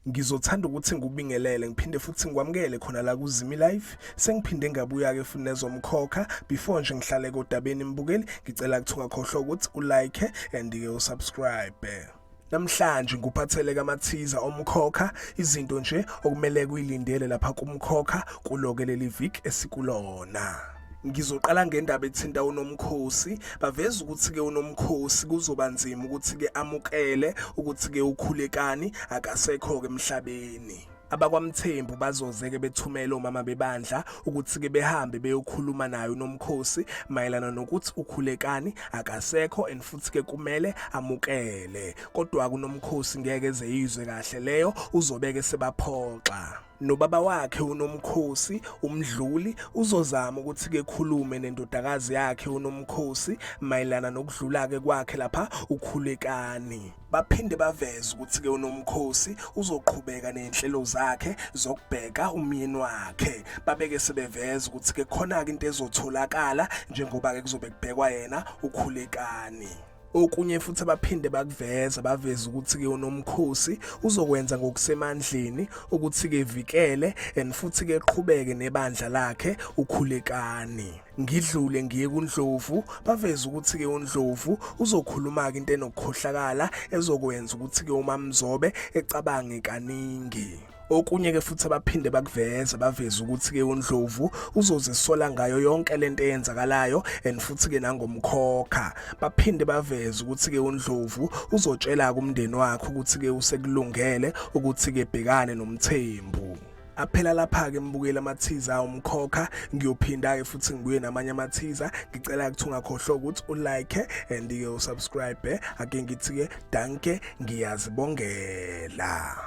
Ngizothanda ukuthi ngikubingelele ngiphinde futhi ngikwamukele khona la kuZimi Live. Sengiphinde ngabuya-ke futhi nezomkhokha. Before nje ngihlale kodabeni mbukeli, ngicela ukuthi ungakhohlwa ukuthi ulike and-ke usubscribe. Namhlanje ngikuphathele kamathiza omkhokha, izinto nje okumele kuyilindele lapha kumkhokha kuloke leli viki esikulona. Ngizoqala ngendaba ethinta uNomkhosi. Baveza ukuthi-ke uNomkhosi kuzoba nzima ukuthi-ke amukele ukuthi-ke uKhulekani akasekho-ke emhlabeni. AbakwaMthembu bazoze-ke bethumele omama bebandla ukuthi-ke behambe beyokhuluma naye uNomkhosi mayelana nokuthi uKhulekani akasekho and futhi-ke kumele amukele. Kodwa-ke uNomkhosi ngeke eze yizwe kahle leyo, uzobeke sebaphoxa. Nobaba wakhe uNomkhosi uMdluli uzozama ukuthi ke khulume nendodakazi yakhe uNomkhosi mayelana nokudlula ke kwakhe lapha uKhulekani. Baphinde baveze ukuthi ke uNomkhosi uzoqhubeka nezinhlelo zakhe zokubheka umyeni wakhe. Babeke sebeveza ukuthi ke khona ke into ezotholakala njengoba ke kuzobe kubhekwa yena uKhulekani. Okunye futhi abaphinde bakuveza baveza ukuthi-ke uNomkhosi uzokwenza ngokusemandleni ukuthi-ke vikele and futhi-ke eqhubeke nebandla lakhe uKhulekani. Ngidlule ngiye kuNdlovu baveza ukuthi-ke uNdlovu uzokhuluma-ke into enokukhohlakala ezokwenza ukuthi-ke uMaMzobe ecabange kaningi. Okunye ke futhi abaphinde bakuveza baveza ukuthi ke uNdlovu uzozisola ngayo yonke lento eyenzakalayo and futhi ke nangomkhokha. Baphinde baveza ukuthi ke uNdlovu uzotshela kumndeni wakhe ukuthi ke usekulungele ukuthi ke bhekane noMthembu. Aphela lapha ke mbukeli amathiza umkhokha ngiyophinda ke futhi ngibuye namanye amathiza ngicela ukuthi ungakhohlwa ukuthi ulike and ke usubscribe ake ngithi ke danke ngiyazibongela.